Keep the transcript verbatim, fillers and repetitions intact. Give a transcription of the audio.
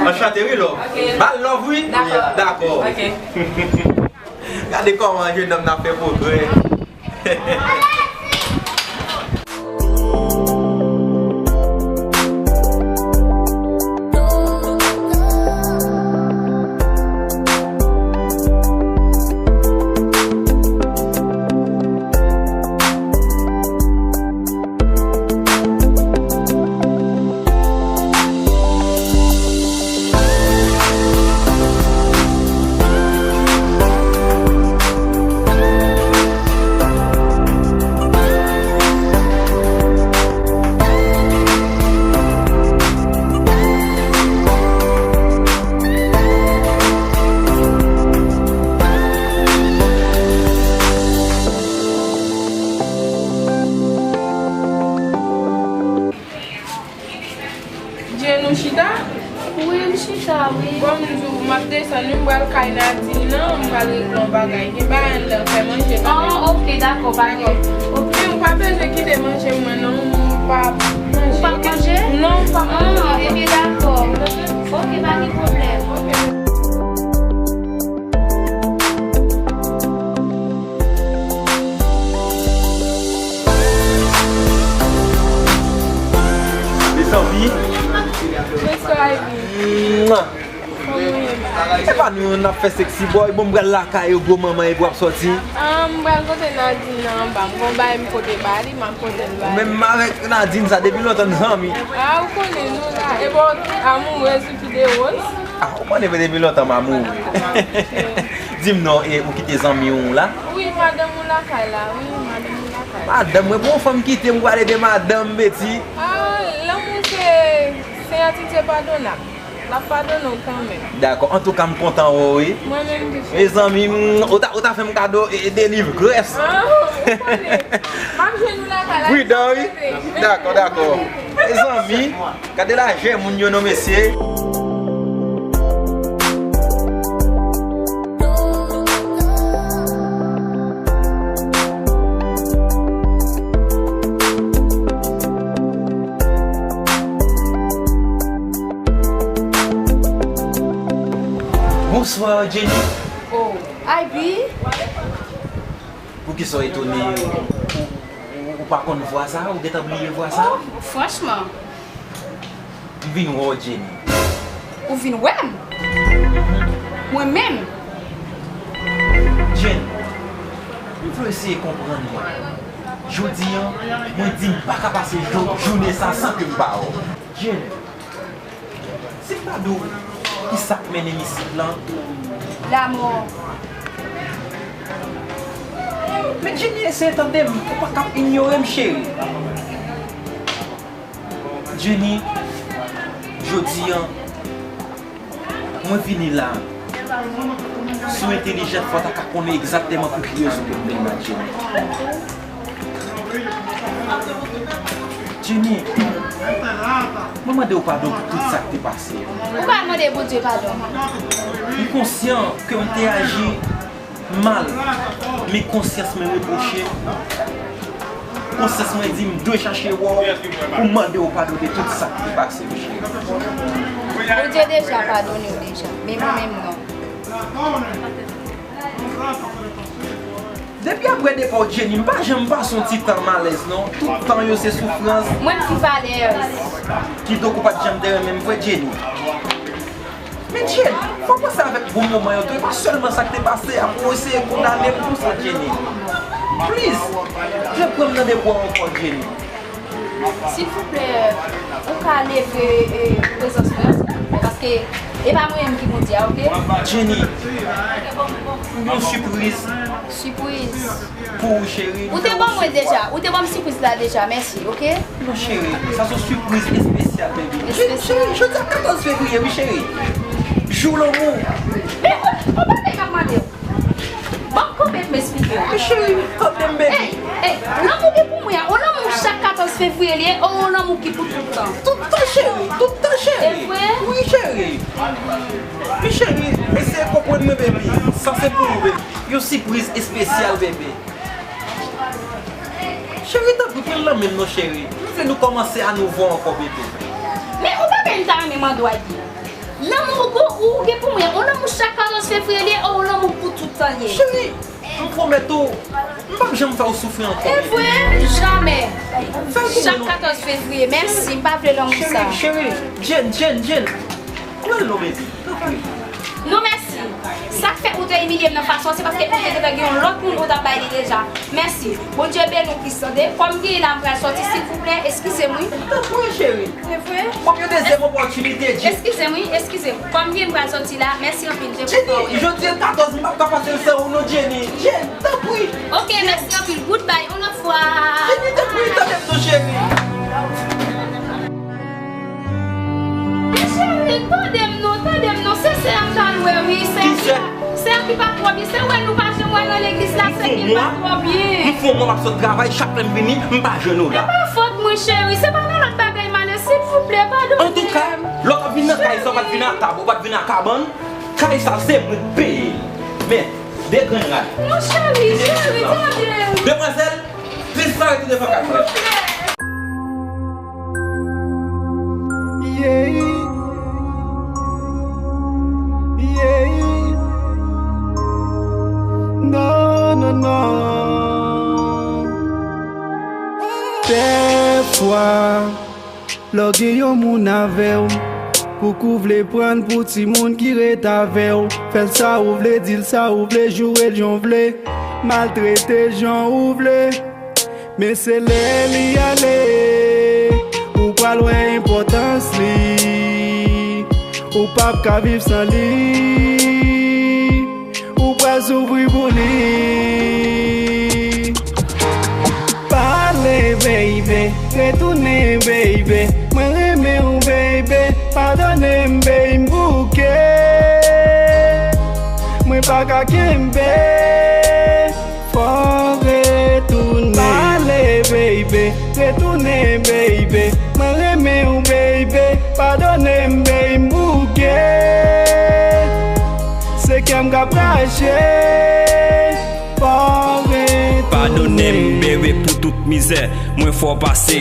Anchante, wi, love. Ok. Ba l love, wi. Dakò. Dakò. Ok. Gade kòman jennonm nan ap fè pwogrè. Jenny, ou chita? Wi, m chita, wi. Bon, m di w, m ap desann, wi, m pral kay Nadine nan, m pral regle yon bagay. Gen bagay anndan, fè manje, tande? Ah, ok, dakò, pa gen. Ok. Men ou pa bezwen kite manje mwen, non, m pa manje. Ou pa manje? Non, m pa manje. Ah, ebyen, dakò. Ok, pa gen pwoblèm. Ok. Mezanmi. Bonswa, Ivy. Mwa. Kòman w ye, boo? Se pa nou menm n ap fè sexy boy. Bon, m pral lakay ou, gwo manman, epi w ap sòti. Ah, m pral kote Nadine nan anba. M gon bagay m pote ba li, m ap pote l ba li. Menm avèk Nadine sa, depi lontan n zanmi. Ah, ou konnen nou la. E bon, amourèz ou ki de woz? Ah, ou konnen depi lontan m amoure. Di m non, e ou kite zanmi w la? Wi, madanm ou lakay la, wi, madanm ou lakay. Madanm mwen, pou yon fanm kite m, pou ale de madanm, Betty. Ah, lanmou se, se yon atitid padonab. L ap padone w kanmenm. Dakò, antouka, m kontan wè w, wi. Mwen menm tou, cheri. Mezanmi, mm, ou ta, ou ta fè m kado e, e delivrès. Ah, ou konnen. M ap jwenn ou lakay la. Pridan, wi. Dakò, dakò. Mezanmi. Gade lajè moun yo non, mesye. Bonswa, Jenny. Oh, Ivy. Poukisa w etone? Ou, ou, ou pa konn vwa sa? Ou gentan bliye vwa sa? Oh, franchman. M vin wè w, Jenny. Ou vin wè m? Mwen menm? Jenny, m vle w eseye konprann mwen. Jodi a, mwen di m pa ka pase jou-, jounen sa san ke m pa wè w. Jenny, si m ta di w kisa k mennen m isit lan? Lanmò. Men Jenny, eseye tande m, ou pa ka ap inyore m, cheri. Jenny, jodi a, mwen vini la. Si w entelijant, fò w ta ka konnen egzakteman pou ki rezon ke m vin la, Jenny. Jenny, mwen mande w padon pou tout sa k te pase. Ou pa mande Bondye padon? M konsyan ke m te aji mal, men konsyans mwen repwoche m. Konsyans mwen di m dwe chache wè w pou m mande w padon de tout sa k te pase m, cheri. Bondye deja padone w deja, men mwen menm non. Depi apre depa w, Jenny, m pa janm pase yon ti tan malèz non. Tout tan yo se soufrans. Mwen m pi valèz. Kidonk ou pa t janm te renmen m vre, Jenny? Men Jenny, fò w panse avèk bon moman yo tou, e pa sèlman sa k te pase a pou w eseye kondane m konsa, Jenny. Please, reprann m nan de bra w ankò, Jenny. Silvouplè, ou ka leve, e, prezans mwen, paske e pa mwen menm ki Bondye a, ok? Jenny, m gen yon sipriz. Sipriz? Pou ou, cheri. Ou te ban mwen deja. Ou te ban m sipriz la deja. Mèsi, ok? Non, cheri. Sa se yon sipriz espesyal, baby. Espesyal. Cheri, jodi a katòz fevriye, wi, cheri. Jou lanmou. Men, on, on bagay m ap mande w. Ban m kanpe pou m esplike w. Men, cheri, tande m, baby. Ey, ey, lanmou ki pou mwen an, on lanmou chak katòz fevriye li ye, on lanmou ki pou tout tan. Tout tan, cheri. Tout tan, cheri. E vre? Wi, cheri. Men, cheri, eseye konprann mwen, baby. Sa se pou ou, baby. Yon sipriz espesyal, bebe. Cheri, tanpri, pran l nan men m non, cheri. M vle nou kòmanse a nouvo ankò, bebe. Men, yon bagay m ta renmen mande w, Ivy. Lanmou ou, ou gen pou mwen, yon lanmou chak katòz fevriye li ye, yon lanmou pou tout tan li ye. Cheri, m pwomèt ou, m p ap janm fè w soufri ankò. E vre? Jamè. Fè l pou mwen non. Chak katòz fevriye, mèsi, m pa vle lanmou sa. Cheri, cheri, Jane, Jane, Jane. Pran l non, baby. Tanpri. Non, mèsi. Sa k fè ou te imilye m nan fason an, se paske ou te gentan gen yon lòt moun ou t ap bay li deja. Mèsi. Bondye beni w plis, tande. Kòm m genyen la, m pral sòti, silvouplè, eskize m, wi. Tanpri, cheri. Se vre? W ap gen dezyèm opòtinite, Jane. Eskize m, wi, eskize m. Kòm m genyen, m pral sòti la. Mèsi anpil, je Jenny, jodi a katòz, m p ap ka pase l san ou non, Jenny. Jane, tanpri. Ok, mèsi anpil. Goodbye, yon lòt fwa. Jenny, tanpri, tande m non, cheri. Cheri, tande m non, tande m non. Se sè a m t al wè, wi. Sè a ki pa, sè a ki pa twò byen. Se wè nou pa janm wè nan legliz la, se ki pa twò byen. M fè yon mwa m ap sot travay, chak lè m vini, m pa jwenn ou la. E pa fòt mwen, cheri. Se pa nan lòt bagay m ale, silvouplè, padone m. Antouka, lè w t ap vin nan kay sa, w pa t vin ak tab, ou pa t vin ak kabann. Kay sa, se mwen k peye l. Men, de grenn rad. Non, cheri, cheri, tande m. Demwazèl, disparèt ou devan kay mwen. Yeah. Yeah. Non, non, non. Dèfwa, lè w gen yon moun avè w, pouki w vle pran l pou timoun ki ret avè w? Fè l sa ou vle, di l sa ou vle, joure l jan w vle, maltrete l jan ou vle. Men se lè li ale, ou pral wè enpòtans li. Ou p ap ka viv san li. Ou pral soufri pou li. Pale, baby, retounen, baby. Mwen renmen w, baby. Padone m, baby, m bouke. Mwen pa ka kenbe. Fò w retounen. Pale, baby, retounen, baby. Mwen renmen w, baby. Padone m, baby, m bouke. Se kè m k ap rache. Fò w retounen. Padone m, baby, pou tout mizè mwen fè w pase.